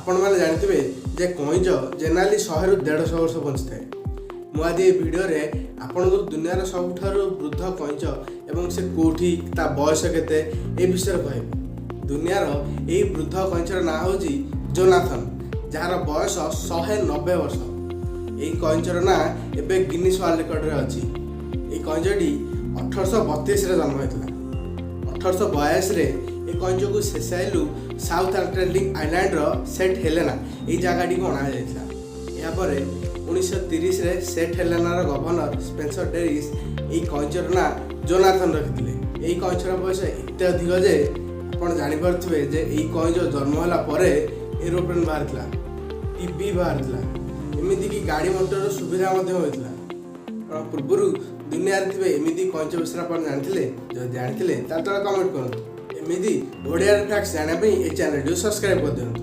ଆପଣମାନେ ଜାଣିଥିବେ ଯେ କଇଁଚ ଜେନେରାଲି 100ରୁ 150 ବର୍ଷ ବଞ୍ଚିଥାଏ। ମୁଁ ଆଜି ଏହି ଭିଡ଼ିଓରେ ଆପଣଙ୍କୁ ଦୁନିଆର ସବୁଠାରୁ ବୃଦ୍ଧ କଇଁଚ ଏବଂ ସେ କେଉଁଠି, ତା ବୟସ କେତେ, ଏ ବିଷୟରେ କହିବି। ଦୁନିଆର ଏହି ବୃଦ୍ଧ କଇଁଚର ନାଁ ହେଉଛି ଜୋନାଥନ୍, ଯାହାର ବୟସ 190 ବର୍ଷ। ଏହି କଇଁଚର ନାଁ ଏବେ ଗିନିସ୍ ୱାର୍ଲଡ ରେକର୍ଡରେ ଅଛି। ଏହି କଇଁଚଟି 1832ରେ ଜନ୍ମ ହୋଇଥିଲା। 1882ରେ ଏ କଇଁଚକୁ ସେସାଇଲୁ ସାଉଥ ଆଟଲାଣ୍ଟିକ୍ ଆଇଲ୍ୟାଣ୍ଡର ସେଣ୍ଟ ହେଲେନା ଏହି ଜାଗାଟିକୁ ଅଣାଯାଇଥିଲା। ଏହାପରେ 1930ରେ ସେଣ୍ଟ ହେଲେନାର ଗଭର୍ଣ୍ଣର ସ୍ପେନ୍ସର ଡେରିସ୍ ଏହି କଇଁଚର ନାଁ ଜୋନାଥନ୍ ରଖିଥିଲେ। ଏହି କଇଁଚର ବୟସ ଏତେ ଅଧିକ ଯେ ଆପଣ ଜାଣିପାରୁଥିବେ ଯେ ଏହି କଇଁଚ ଜନ୍ମ ହେଲା ପରେ ଏରୋପ୍ଲେନ୍ ବାହାରିଥିଲା, ଟିଭି ବାହାରିଥିଲା, ଏମିତିକି ଗାଡ଼ି ମଟରର ସୁବିଧା ମଧ୍ୟ ହୋଇଥିଲା। ଆପଣ ପୂର୍ବରୁ ଦୁନିଆରେ ଥିବା ଏମିତି କଇଁଚ ବିଷୟରେ ଆପଣ ଜାଣିଥିଲେ? ଯଦି ଜାଣିଥିଲେ, ତାହେଲେ ତଳେ କମେଣ୍ଟ କରନ୍ତୁ। ଏମିତି ଓଡ଼ିଆର ଫ୍ୟାକ୍ଟସ ଜାଣିବା ପାଇଁ ଏହି ଚ୍ୟାନେଲଟିକୁ ସବସ୍କ୍ରାଇବ୍ କରିଦିଅନ୍ତୁ।